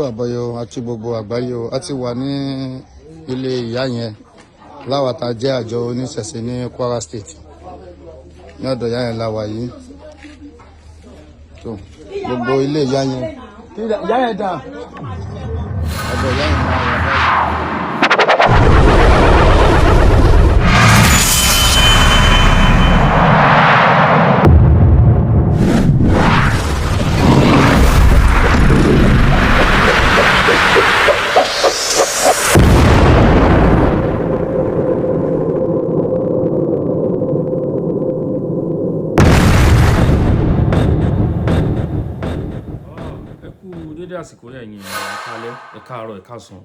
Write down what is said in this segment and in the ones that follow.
Àbọ̀yọ̀ àti gbogbo àgbáyé o. A ti wà ní ilé ìyá yẹn láwa tá a jẹ́ àjọ oníṣẹ̀ṣe ní Kwara State. Ní ọ̀dọ̀ ìyá yẹn la wà yìí. Tó gbogbo ilé ìyá yẹn, ìyá yẹn dà, ọ̀dọ̀ ìyá yẹn la wà báyìí. Ẹ kú dédé àsìkò yẹn, ẹ̀yin èèyàn. Ẹ káalẹ́, ẹ káàárọ̀, ẹ káàsán,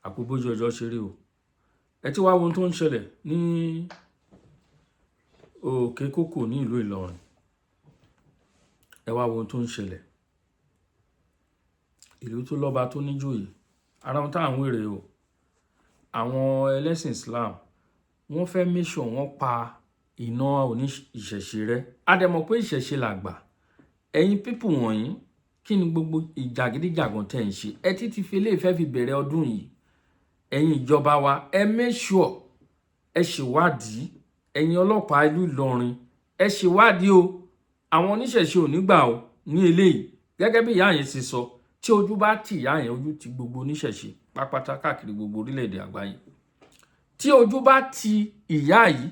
àpò bójú ọjọ́ ṣe rí o. Ẹ ti wá wo ohun tó ń ṣẹlẹ̀ ní Òkè Kókò ní ìlú Ìlọrin. Ẹ wá wo ohun tó ń ṣẹlẹ̀, ìlú tó lọ́ba, tó níjòyè. Ara ohun tá à ń wèrè o, àwọn ẹlẹ́sìn Islam, wọ́n fẹ́ make sure wọ́n pa iná oníṣẹ̀ṣe rẹ́. A dẹ̀ mọ̀ pé ìṣẹ̀ṣe làgbà. Ẹ̀yin people wọ̀nyí, kí ni gbogbo ìjàgídíjàgan tẹ̀ ń ṣe? Ẹ títí fi eléyìí fẹ́ fi bẹ̀rẹ̀ ọdún yìí. Ẹ̀yin ìjọba wa, ẹ make sure ẹ ṣèwádìí. Ẹ̀yin ọlọ́pàá ìlú Ìlọrin, ẹ ṣèwádìí o. Àwọn oníṣẹ̀ṣe ò ní gbà o ní eléyìí. Gẹ́gẹ́ bí ìyá yẹn ṣe sọ, tí ojú bá tì ìyá yẹn, ojú ti gbogbo oníṣẹ̀ṣe pápátá káàkiri gbogbo orílẹ̀-èdè àgbáyé. Tí ojú bá ti ìyá yìí,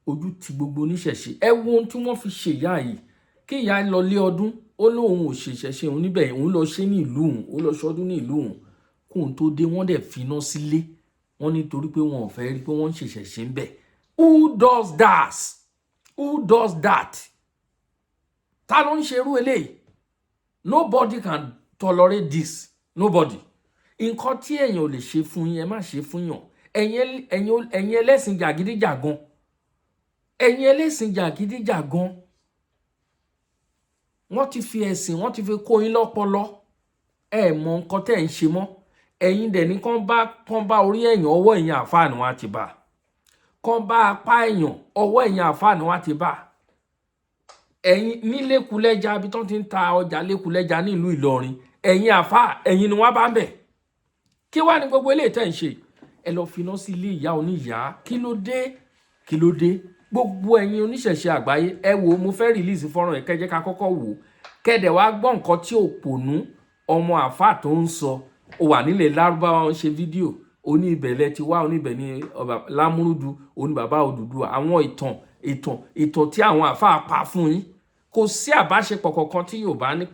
ojú ti gbogbo oníṣẹ̀ṣe. Ẹ wo ohun tí wọ́n fi ṣe ìyá yìí. Kí ìyá lọ lé ọdún, ó lóun ò ṣe ìṣẹ̀ṣe òun níbẹ̀, òun lọ ṣe ní ìlú òun, ó lọ ṣọdún ní ìlú òun. Kóun tó dé, wọ́n dẹ̀ finá sílé wọ́n, nítorí pé wọn ò fẹ́ rí pé wọ́n ń ṣèṣẹ̀ṣe ń bẹ̀. Who does that? Who does that? Ta ló ń ṣerú eléyìí? Nobody can tolerate this, nobody. Nǹkan tí èèyàn ò lè ṣe fún yín, ẹ má ṣe fún yàn. Ẹ̀yin ẹlẹ́sìn jàgídíjàgan, ẹ̀yin ẹlẹ́sìn jàgídíjàgan, wọ́n ti fi ẹ̀sìn, wọ́n ti fi kó yín lọ́pọlọ. Ẹ mọ nǹkan tẹ́ ẹ̀ ń ṣe mọ́. Ẹ̀yin dẹ̀ ní kán bá orí ẹ̀yàn, ọwọ́ ẹ̀yìn àfáà ni wọ́n á ti bá. Kán bá apá ẹ̀yàn, ọwọ́ ẹ̀yìn àfáà ni wọ́n á ti bá. Ẹ̀yin ní Lẹ́kùlẹ́jà, ibi tó ti ń ta ọjà Lẹ́kùlẹ́jà nílùú Ìlọrin, ẹ̀yin àfáà, ẹ̀yin ni wọ́n bá ń bẹ̀. Kí wàá ní gbogbo eléyìí tẹ́ ń ṣe? Ẹ lọ finá sí ilé ìyá oníyàá. Kí ló dé? Kí ló dé? Gbogbo ẹ̀yin oníṣẹ̀ṣe àgbáyé, ẹ wo, mo fẹ́ release fọ́nrán yẹn, kẹ́ jẹ́ ká kọ́kọ́ wò ó, kẹ́dẹ̀ wá gbọ́ nǹkan tí òpònú ọmọ àfáà tó ń sọ. Ó wà nílẹ̀ Lárúbáwá, ń ṣe fídíò, oní ìbẹ̀lẹ̀ ti wá, oní ibẹ̀ ní ọba Lámúrúdu, oní bàbá Odùduwà. Àwọn ìtàn ìtàn ìtàn tí àwọn àfáà pa fún yín, kò sí àbáṣepọ̀ kankan tí Yorùbá ní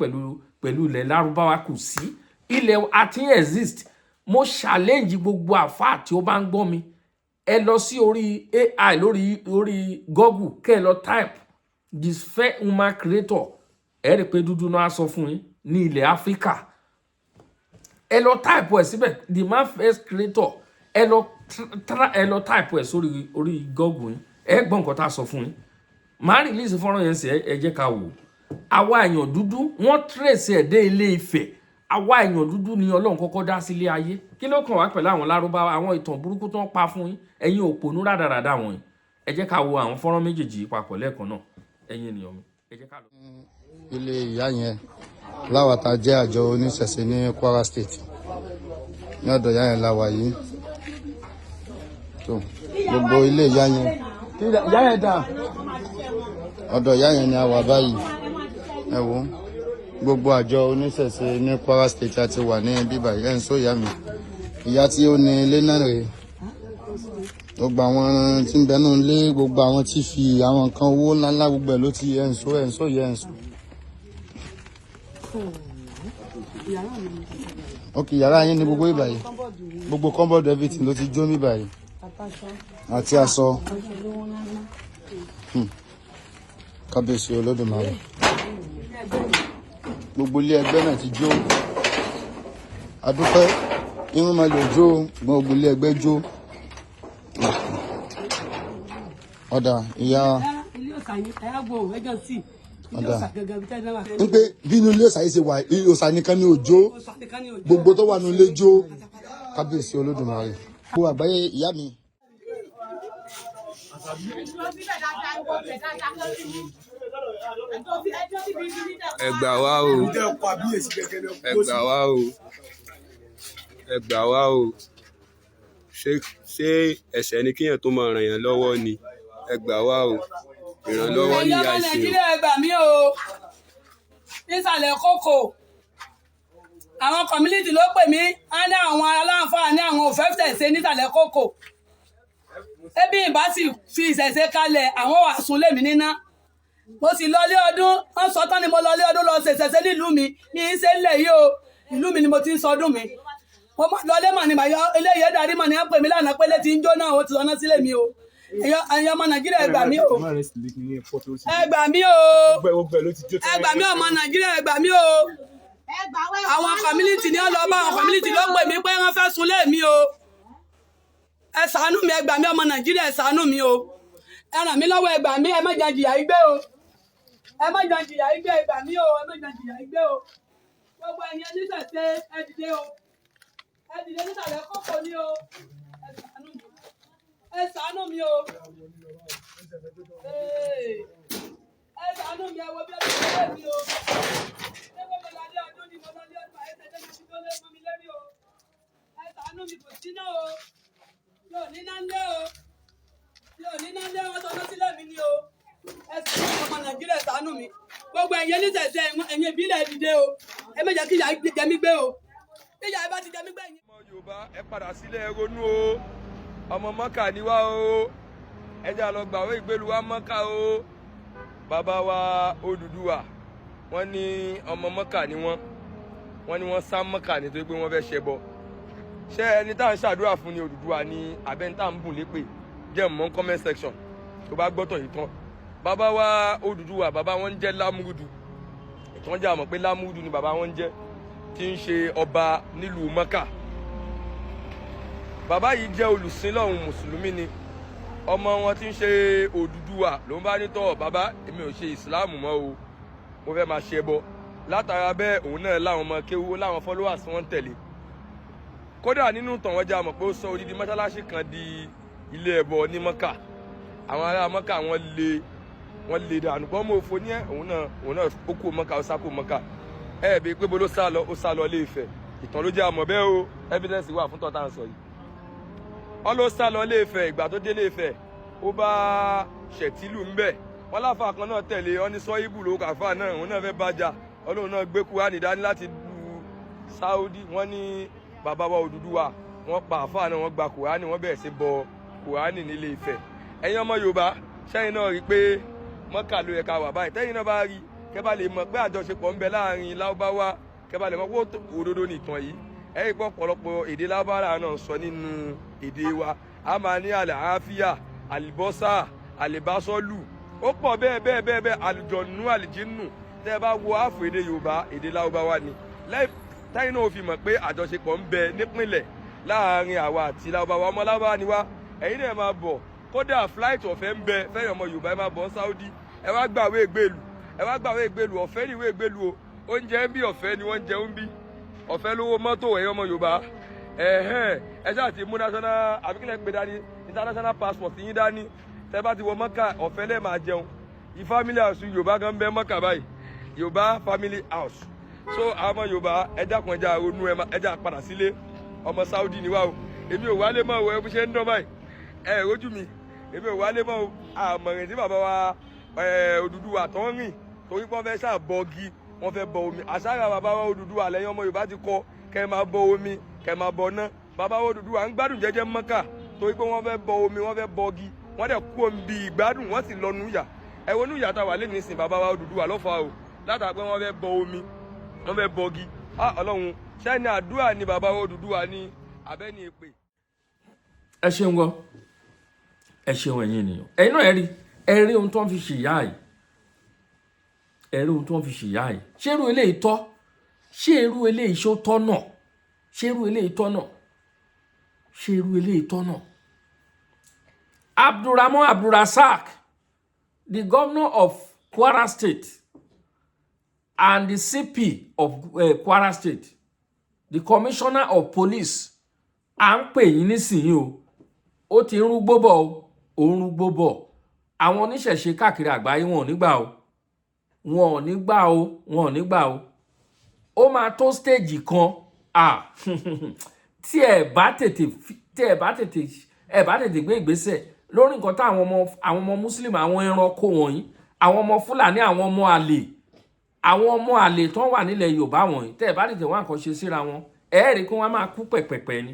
pẹ̀lú ilẹ̀ Lárúbáwá. Kò sí. Ilẹ̀ àti exist. Mo challenge gbogbo àfáà tí ó bá ń gbọ́ mi, ẹ lọ sí orí AI, lórí Google, kẹ́ ẹ lọ type "the first human creator". Ẹ rí i pé dúdú náà á sọ fún yín ní ilẹ̀ Áfíríkà. Ẹ lọ type ẹ̀ síbẹ̀, "the man first creator". Ẹ lọ type ẹ̀ sórí orí Google yín, ẹ gbọ́ nǹkan tá a sọ fún yín. Màá release fọ́nrán yẹn sí. Ẹ jẹ́ ká wò. Àwa èèyàn dúdú, wọ́n trace ẹ̀ dé Ilé Ifẹ̀. Àwa èèyàn dúdú ni Ọlọ́run kọ́kọ́ dá sílé ayé. Kí ló kàn wá pẹ̀lú àwọn Lárúbáwá, àwọn ìtàn burúkú tó ń pa fún yín, ẹ̀yin òpònú rádaràda wọ̀nyí? Ẹ jẹ́ ká wo àwọn fọ́nrán méjèèjì yìí papọ̀ lẹ́ẹ̀kan náà. Ẹ̀yin ènìyàn mi, ẹ jẹ́ ká lọ. Ilé ìyá yẹn láwa tá a jẹ́ àjọ oníṣẹ̀ṣe ní Kwara State. Ní ọ̀dọ̀ ìyá yẹn la wà yìí. Tó gbogbo ilé ìyá yẹn, ìyá yẹn dà, ọ̀dọ̀ ìyá yẹn ni a wà báyìí. Ẹ wo, gbogbo àjọ oníṣẹ̀ṣe ní Kwara State a ti wà ní bíbá yìí. Ẹ̀ ń sọ ìyá mi, ìyá tí ó ní ilé náà rèé. Gbogbo àwọn tí ń bẹ nínú ilé, gbogbo àwọn tí fi àwọn nǹkan owó ńláńlá, gbogbo ẹ̀ ló ti ẹ̀ ń sọ, ẹ̀ ń sọ ìyá, ẹ̀ ń sọ. Ok, yàrá yín ní gbogbo ìbàyìí, gbogbo cupboard, everything ló ti jó ní ìbàyìí, àti aṣọ. Kábíyèsí Olódùmarè! Gbogbo ilé ẹgbẹ́ náà ti jó. Adúpẹ́, irun máa lè jó, gbogbo ilé ẹgbẹ́ jó. Ọ̀dà ìyá. Ilé òsà yìí, ẹ á gbọ́ ẹjọ́ sí ilé Ọ̀dà. òsà gangan bí tẹ́lẹ̀ wà. Ń pé bí inú ilé òsà yìí ṣe wà, òsà nìkan ni òjò. Òsà nìkan ni òjò. Gbogbo tó wà nínú ilé jó. Kábíyèsí Olódùmarè! Gbogbo àgbáyé, ìyá mi. Lọ síbẹ̀ dáadáa, ìwọ bẹ̀ dáadáa kán rí mi. Ẹ gbà wá o, ẹ gbà wá o, ẹ gbà wá o. Ṣé ẹ̀ṣẹ̀ ni kéèyàn tó máa ràn yàn lọ́wọ́ ni? Ẹ gbà wá o, ìrànlọ́wọ́ Ẹ̀yin níyà ọmọ ìsìn o. Nàìjíríà, ẹ gbà mí o. Nísàlẹ̀ Kókò, àwọn community ló pè mí á ní àwọn aláǹfààní àwọn ò fẹ́ ṣẹ̀ṣe nísàlẹ̀ Kókò. Ebi ìbá sì fi ìṣẹ̀ṣe kalẹ̀, àwọn wà sùn lémi níná. Mo sì lọlé ọdún, wọ́n sọ tán ni mo lọlé ọdún lọ ṣe ìṣẹ̀ṣe nílùú mi. Mi ń ṣe ńlẹ̀ yìí o, ìlú mi ni mo ti ń sọdún mi. Mo máa lọlé mọ̀ ní màá eléyìí darí mọ̀ ní wọ́n pè mí lánàá pé létí ń jóná, ó ti lọ́nà sílé mi o. Ẹ̀yin ọmọ Nàìjíríà, ẹ gbà mí o, ẹ gbà mí o, ẹ gbà mí. Ọmọ Nàìjíríà, ẹ gbà mí o. Àwọn community ní ọlọ́ba, àwọn community ló pè mí pé wọ́n fẹ́ sunlé mi o. Ẹ ṣàánú mi, ẹ gbà mí. Ọmọ Nàìjíríà, ẹ ṣàánú mi o, ẹ ràn mí lọ́wọ́, ẹ gbà mí. Ẹ má jẹ́ jìyà igbé o, ẹ má jẹ́ jìyà igbé. Ẹ gbà mí o, ẹ má jẹ́ jìyà igbé o. Gbogbo ẹ̀yin oníṣẹ̀ṣe, ẹ dìde o, ẹ dìde. Nísàlẹ̀ Kókò ní o. Ẹ ṣàánú mi, ẹ ṣàánú mi o. Ee, ẹ ṣàánú mi. Ẹ wo bí ẹ ti ṣe mi o. Ṣé mo lọ lé ọdún ni? Mo lọ lé ọdún àyẹ̀tẹ̀ mo ti tó lé mọ́ mi lérí o. Ẹ ṣàánú mi, kò síná o, mi ò níná lé o, mi ò níná lé. Wọn sọ sílẹ̀ mi ni o. Ẹ ṣàánú mi, ọmọ Nàìjíríà, ẹ ṣàánú mi. Gbogbo ẹ̀yin oníṣẹ̀ṣe, ẹ̀yin ìbílẹ̀, ẹ dìde o. Ẹ má jẹ́ kí ìyà jẹ mí gbé o. Bí ìyà bá ti jẹ mí gbé yín. Ọmọ Yorùbá, ẹ padà sílẹ̀, ẹ ronú o. Ọmọ Mọ́kà ni wá o. Ẹ jẹ́ á lọ gbàwé ìgbélú wa Mọ́kà o. Bàbá wa Odùduwà, wọ́n ní ọmọ Mọ́kà ni wọ́n. Wọ́n ní wọ́n sá Mọ́kà nítorí pé wọ́n fẹ́ ṣẹbọ. Ṣé ẹni tá à ń ṣàdúrà fún ni Odùduwà ni, àbẹ́ni tá à ń bùn lépè? Jẹ́ mọ́ comment section tó bá gbọ́tọ̀ yìí tán. Bàbá wa Odùduwà, bàbá wọn ń jẹ́ Lámúrúdù. Ìtàn jẹ́ àmọ̀ pé Lámúrúdù ni bàbá wọn ń jẹ́, tí ń ṣe ọba nílùú Mọ́kà. Bàbá yìí jẹ́ olùsìnlọ́hun, mùsùlùmí ni. Ọmọ wọn tí ń ṣe Odùduwà ló ń bá ní tọ́, "Bàbá, èmi ò ṣe ìsìláàmù mọ́ o, mo fẹ́ máa ṣe ẹbọ." Látara bẹ́ẹ̀, òun náà láwọn ọmọ kéwú, láwọn followers wọn ń tẹ̀lé. Kódà nínú ìtàn, wọn jẹ́ àmọ̀ pé ó sọ odidi mọ́ṣáláṣí kan di ilé ẹbọ ní Mọ́kà. Àwọn ará Mọ́kà, wọ́n lé, wọ́n lé dànù pọ́n mọ́ òfò ní ẹ̀. Òun náà ó kó Mọ́kà, ó sá kó Mọ́kà. Ẹ bí pé bó ló sá lọ? Ó sá lọ Ilé Ifẹ̀. Ìtàn ló jẹ́ àmọ̀ bẹ́ẹ̀ o. Evidence wà fún tọ́ta ń sọ yìí. Wọ́n ló sá lọ Ilé Ifẹ̀. Ìgbà tó dé Ilé Ifẹ̀, ó bá Ṣẹ̀tìlù ńbẹ̀. Wọ́n láfa kan náà tẹ̀lé ọ ní sọ ibù ló kàfà náà. Òun náà fẹ́ bàjá, ọlọ́run náà gbé Kúránì dání láti lu Saudi. Wọ́n ní bàbá wa Odùduwà, wọ́n pa àfà náà, wọ́n gba Kúránì, wọ́n bẹ̀rẹ̀ sí bọ Kúránì nílé Ifẹ̀. Ẹ̀yin ọmọ Yorùbá, sẹ́yìn náà rí i pé Mọ́kà ló yẹ ká wà báyìí? Tẹ́yìn náà bá rí, kẹ́ bá lè mọ̀ pé àjọṣepọ̀ ń bẹ láàrin Lárúbáwá, kẹ́ bá lè mọ̀ pé òdodo ni ìtàn yìí. Ẹ rí i pé ọ̀pọ̀lọpọ̀ èdè Lárúbáwá náà sọ nínú èdè wa. A máa ní àlàáfíà, àlìbọ́sà, àlìbásọ́lù, ó pọ̀ bẹ́ẹ̀ bẹ́ẹ̀ bẹ́ẹ̀ bẹ́ẹ̀, àlùjọ̀nù, àlìjínù. Tẹ́ ẹ bá wo àfò èdè Yorùbá, èdè Lárúbáwá ni. Tẹ́yìn náà fi mọ̀ pé àjọṣepọ̀ ń bẹ nípìnlẹ̀ láàrin àwa àti Lárúbáwá. Ọmọ Lárúbáwá ni wá. Ẹ̀yin náà máa bọ̀. Kódà flight ọ̀fẹ́ ń bẹ fẹ́yìn ọmọ Yorùbá. Ẹ máa bọ̀ Saudi, ẹ wá gbàwé ìgbèlú, ẹ wá gbàwé ìgbèlú. Ọ̀fẹ́ ní ìwé ìgbèlú o. Oúnjẹ ń bí, ọ̀fẹ́ ni wọ́n ń jẹun bí, ọ̀fẹ́ lówó mọ́tò. Ẹ̀yin ọmọ Yorùbá, ẹ̀hẹ́n, ẹ ṣáà ti mú national, àbí kílẹ̀ pé dání, international passport yín dání. Tẹ́ bá ti wọ Mọ́kà, ọ̀fẹ́ lẹ́ẹ̀ máa jẹun. Family house Yorùbá gan bẹ Mọ́kà báyìí, Yorùbá family house. So àwọn ọmọ Yorùbá, ẹ dákun, ẹ já ronú, ẹ já padà sílé. Ọmọ Saudi ni wá o. Èmi ò wálé mọ́ o. Ẹ bó ṣe ń dán báyìí, ẹ rójú mi, èmi ò wálé mọ́ o. Àmọ̀rìn tí bàbá wa Odùduwà tó ń rìn torí pé wọ́n fẹ́ ṣàbọ̀gì, wọ́n fẹ́ bọ omi. Àṣàrà bàbá wa Odùduwà lẹ́yìn ọmọ Yorùbá ti kọ kẹ́ ẹ máa bọ omi, kẹ́ ẹ máa bọ ná. Bàbá wa Odùduwà ń gbádùn jẹ́jẹ́ Mọ́kà torí pé wọ́n fẹ́ bọ omi, wọ́n fẹ́ bọgi, wọ́n dẹ̀ kú omi bí ìgbádùn, wọ́n sì lọ núyà. Ẹ wo núyà tá a wà lé nísìn, bàbá wa Odùduwà lọ́fà o, látara pé wọ́n fẹ́ bọ omi, wọ́n fẹ́ bọgi. Ah, Ọlọ́run, ṣẹ́ni àdúrà ni bàbá wa Odùduwà ní abẹ́ni èpè. Ẹ ṣeun gan, ẹ ṣeun. Ẹ̀yin ènìyàn, ẹ̀yin náà ẹ rí, ẹ rí ohun tó ń fi ṣìyá yìí, ẹ rí ohun tó ń fi ṣìyá yìí. Ṣé irú eléyìí tọ́? Ṣé irú eléyìí ṣó tọ́ náà? Ṣé irú eléyìí tọ́ náà? Ṣé irú eléyìí tọ́ náà? Abdulrahman Abdulrasaq, the governor of Kwara State and the CP of Kwara State, the commissioner of police, à ń pè yín nísìnyí o. Ó ti ń rúgbó bọ̀ o, ó ń rúgbó bọ̀. Àwọn oníṣẹ̀ṣe káàkiri àgbáyé, wọn ò ní gbà o. Wọn ò ní gbà o, wọn ò ní gbà o. Ó máa tó stage kan, ah, tí ẹ bá tètè gbé ìgbésẹ̀ lórí nǹkan tá àwọn ọmọ Muslim, àwọn ẹranko wọ̀nyí, àwọn ọmọ Fúlàní, àwọn ọmọ àlè tó wà nílẹ̀ Yorùbá wọ̀nyí, tẹ́ ẹ bá tètè wá nǹkan ṣe síra wọn, ẹ rí i pé wọ́n máa kú pẹ̀pẹ̀pẹ̀ ni.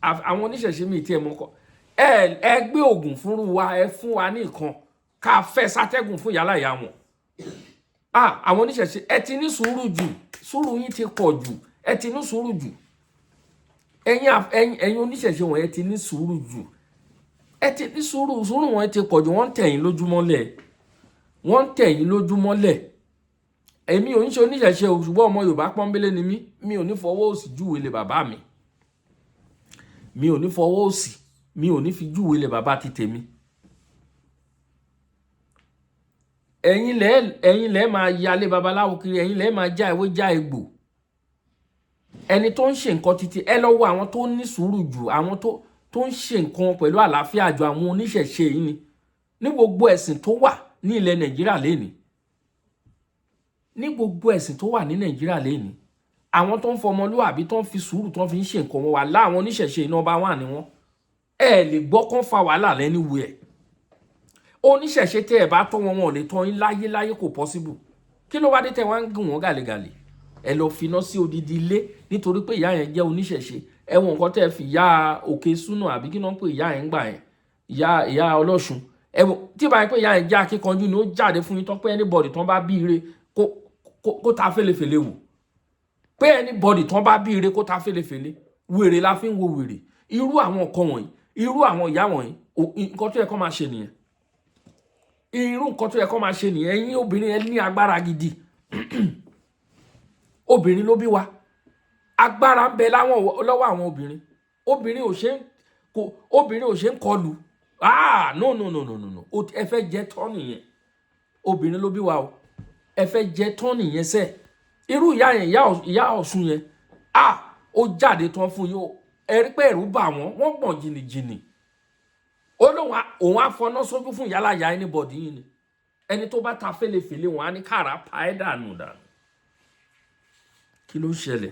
Àwọn oníṣẹ̀ṣe mi tí ẹ mọ̀ kọ́, ẹ gbé oògùn fúnrú wa, ẹ fún wa ní nǹkan ká fẹ́ sátẹ́gùn fún yálà ìyá wọn. Ah, àwọn oníṣẹ̀ṣe, ẹ ti ní sùúrù jù, sùúrù yín ti pọ̀ jù, ẹ ti ní sùúrù jù. Ẹ̀yin oníṣẹ̀ṣe wọn, ẹ ti ní sùúrù jù, ẹ ti ní sùúrù, sùúrù wọn ti pọ̀ jù. Wọ́n ń tẹ̀yìn lójúmọ́lẹ̀, wọ́n ń tẹ̀yìn lójúmọ́lẹ̀. Èmi ò ń ṣe oníṣẹ̀ṣe o, ṣùgbọ́n ọmọ Yorùbá pọ́nbélé ni mí. Mi ò ní fọwọ́ òsì júwe lé bàbá mi, mi ò ní fọwọ́ òsì, mi ò ní fi júwe lé bàbá ti tèmi. Ẹ̀yin lẹ́ máa yalé babaláwo kiri, ẹ̀yin lẹ́ máa já ewé, já egbò. Ẹni tó ń ṣe nǹkan títí, ẹ lọ wo àwọn tó ní sùúrù jù, àwọn tó ń ṣe nǹkan pẹ̀lú àlàáfíà jù, àwọn oníṣẹ̀ṣe yìí ni. Ní gbogbo ẹ̀sìn tó wà ní ilẹ̀ Nàìjíríà lénìí, ní gbogbo ẹ̀sìn tó wà ní Nàìjíríà lénìí, àwọn tó ń fọmọlúwàbí, tó ń fi sùúrù, tó ń fi ń ṣe nǹkan wọn, wà láwọn oníṣẹ̀ṣe iná bá wà ní wọn. Ẹ lè gbọ́ kán fa wàhálà lẹ́nu ẹ̀. Oníṣẹ̀ṣe, tẹ́ ẹ bá tọ́ wọn, wọn ò lè tọ́ yín láyé láyé, kò possible. Kí ló wá dé tẹ́ wá ń gùn wọ́n gàlégàlé? Ẹ lọ finá sí odidi ilé nítorí pé ìyá yẹn jẹ́ oníṣẹ̀ṣe. Ẹ wo nǹkan tẹ́ ẹ fi ìyá Òkè Súnà, àbí kí náà ń pè ìyá yẹn ń gbà yẹn, ìyá Ọlọ́ṣun. Ẹ wo tí báyìí pé ìyá yẹn jẹ́ akíkanjú ni, ó jáde fún yín tán pé anybody tán bá bí ire kó ta fèlèfèlè wò, pé anybody tán bá bí ire kó ta fèlèfèlè. Wèrè la fi ń wo wèrè. Irú àwọn nǹkan wọ̀nyí, irú àwọn ìyá wọ̀nyí, nǹkan tó yẹ kó máa ṣe nìyẹn, irú nǹkan tó yẹ kó máa ṣe nìyẹn. Ẹ̀yin obìnrin, ẹ ní agbára gidi. Obìnrin ló bí wa, agbára ń bẹ láwọn lọ́wọ́ àwọn obìnrin. Obìnrin ò ṣe ń kọlù. Ah, no, no, no, no, no, no. Ẹ fẹ́ jẹ tán nìyẹn. Obìnrin ló bí wa o, ẹ fẹ́ jẹ tán nìyẹn sẹ́. Irú ìyá yẹn, ìyá Ọ̀ṣun yẹn, ah, ó jáde tán fún yín o. Ẹ rí pé ẹ̀rù bà wọ́n, wọ́n gbọ̀n jìnnìjìnnì. Ó lóun òun á fọná sójú fún ìyálà ìyá anybody yìí ni. Ẹni tó bá ta fèlèfèlè, wọn á ní kára pa ẹ́ dànù dànù. Kí ló ń ṣẹlẹ̀?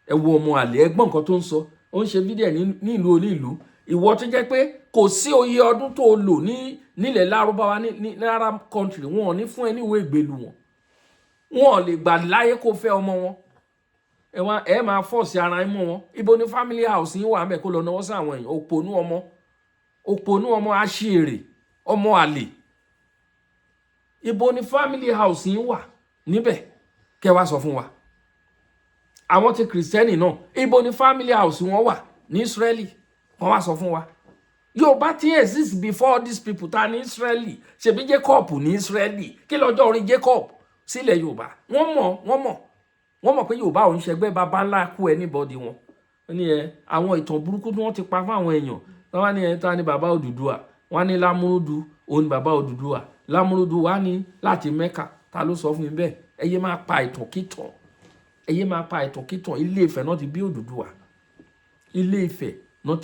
Ẹ wo ọmọ àlè, ẹ gbọ́ nǹkan tó ń sọ. Ó ń ṣe fídíò ní ìlú onílùú. Ìwọ tó jẹ́ pé kò sí oye ọdún tó lò ní nílẹ̀ Lárúbáwá, ní Arab country, wọn ò ní fún ẹ ní ìwé ìgbèlú wọn, wọn ò lè gbà láyé kó fẹ́ ọmọ wọn. Ẹ wá, ẹ máa force ara yín mọ́ wọn. Ibo ní family house yín wà mẹ́ kó lọ náwó sí àwọn èèyàn? Òpònú ọmọ, òpònú ọmọ, aṣèrè ọmọ àlè. Ibo ní family house yín wà níbẹ̀? Kẹ́ wá sọ fún wa. Àwọn ti Kìrìsìtẹ́nì náà, ibo ní family house wọn wà ní Israeli? Wọ́n wá sọ fún wa. Yorùbá ti exist before these people. Ta ní Israeli? Ṣebí Jacob ní Israeli? Kí lọ́jọ́ orí Jacob sílẹ̀ Yorùbá? Wọ́n mọ̀, wọ́n mọ̀, wọ́n mọ̀ pé Yorùbá ò ń ṣẹgbẹ́ baba ńlá kú anybody wọn ní. Ẹ àwọn ìtàn burúkú tí wọ́n ti pa fún àwọn èèyàn, wọ́n wá ní ẹ ta ní baba Odùduwà? Wọ́n ní Lámúrúdu òun ní baba Odùduwà. Lámúrúdu wá ní láti Mẹ́kà. Ta ló sọ fún mi bẹ́ẹ̀? Ẹ yé máa pa ìtàn kítàn, ẹ yé máa pa ìtàn kítàn. Ilé Ifẹ̀ náà ti bí Odùduwà, Ilé Ifẹ̀ náà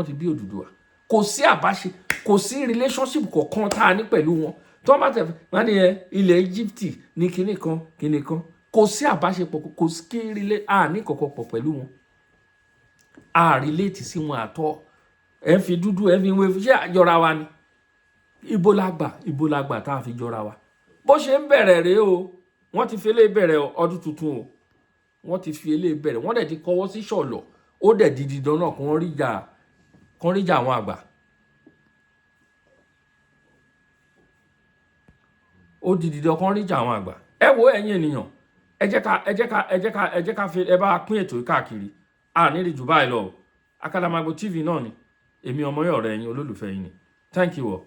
ti bí Odùduwà. Kò sí àbáṣe, kò sí relationship kọ̀ọ̀kan tá a ní pẹ̀lú wọn. Tó bá tẹ̀ wọ́n ní ẹ ilẹ̀ Egypt ní kinní kan kinní kan, kò sí àbáṣepọ̀, kò sí kí relate a ní kọ̀ọ̀kan pọ̀ pẹ̀lú wọn, a relate sí wọn àtọ́. Ẹ ń fi dúdú, ẹ fi ń wé, ṣé àjọra wa ni? Ibo la gbà, ibo la gbà tá a fi jọra wa? Bó ṣe ń bẹ̀rẹ̀ rèé o. Wọ́n ti fi eléyìí bẹ̀rẹ̀ ọdún tuntun o. Wọ́n ti fi eléyìí bẹ̀rẹ̀, wọ́n dẹ̀ ti kọwọ́ sí ṣọ̀lọ̀. Ó dẹ̀ di dandan náà kán rí jà àwọn àgbà. Ó di dandan kán rí jà àwọn àgbà. Ẹ wo, ẹ̀yin ènìyàn, ẹ jẹ́ ká fi ẹ bá pín ètò yìí káàkiri. A ní rí jù báyìí lọ o. Àkàlàmàgbò TV náà ni èmi, ọmọ yẹn, ọ̀rẹ́ yín, olólùfẹ́ yín ni. Thank you all.